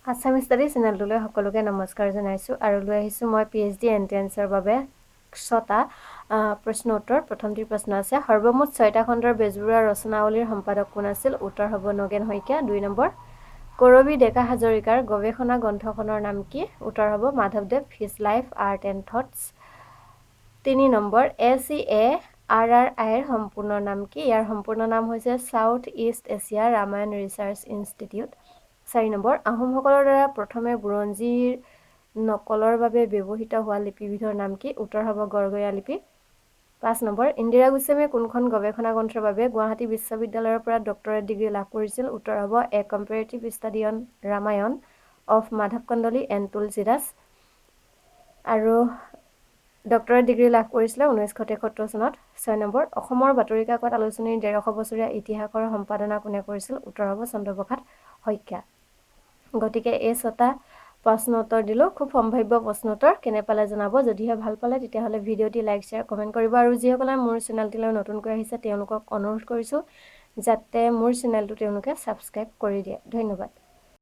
Assam study চেনেলটোলৈ সকলোকে নমস্কাৰ জনাইছোঁ আৰু লৈ আহিছোঁ মই পিএইচডি এণ্ট্ৰেঞ্চৰ বাবে ছটা প্ৰশ্ন উত্তৰ। প্ৰথমটি প্ৰশ্ন আছে, সৰ্বমুঠ ছয়টা খণ্ডৰ বেজবৰুৱাৰ ৰচনাৱলীৰ সম্পাদক কোন আছিল? উত্তৰ হ'ব নগেন শইকীয়া। 2 নম্বৰ, কৰবী ডেকা হাজৰিকাৰ গৱেষণা গ্ৰন্থখনৰ নাম কি? উত্তৰ হ'ব Madhabdev his life, art and thoughts. 3 number, SEARRIৰ সম্পূৰ্ণ নাম কি? ইয়াৰ সম্পূৰ্ণ নাম হৈছে South East Asia Ramayana Research Institute. 4 number, আহোমসকলৰ দ্বাৰা প্ৰথমে বুৰঞ্জীৰ নকলৰ বাবে ব্যৱহৃত হোৱা লিপিবিধৰ নাম কি? উত্তৰ হ'ব গড়গঞা লিপি। 5 নম্বৰ, ইন্দিৰা গোস্বামীয়ে কোনখন গৱেষণা গ্ৰন্থৰ বাবে গুৱাহাটী বিশ্ববিদ্যালয়ৰ পৰা ডক্টৰেট ডিগ্ৰী লাভ কৰিছিল? উত্তৰ হ'ব A Comparative Study on Ramayana of Madhav Kandali and Tulsidas আৰু ডক্টৰেট ডিগ্ৰী লাভ কৰিছিলে 1973 চনত। 6 নম্বৰ, অসমৰ বাতৰি কাকত আলোচনীৰ 150 বছৰীয়া ইতিহাসৰ সম্পাদনা কোনে কৰিছিল? উত্তৰ হ'ব চন্দ্ৰপ্ৰসাদ শইকীয়া। গতিকে এই ছটা প্ৰশ্ন উত্তৰ দিলোঁ, খুব সম্ভাৱ্য প্ৰশ্ন উত্তৰ। কেনে পালে জনাব। যদিহে ভাল পালে, তেতিয়াহ'লে ভিডিঅ'টি লাইক, শ্বেয়াৰ, কমেণ্ট কৰিব আৰু যিসকলে মোৰ চেনেলটিলৈ নতুনকৈ আহিছে, তেওঁলোকক অনুৰোধ কৰিছোঁ যাতে মোৰ চেনেলটো তেওঁলোকে ছাবস্ক্ৰাইব কৰি দিয়ে। ধন্যবাদ।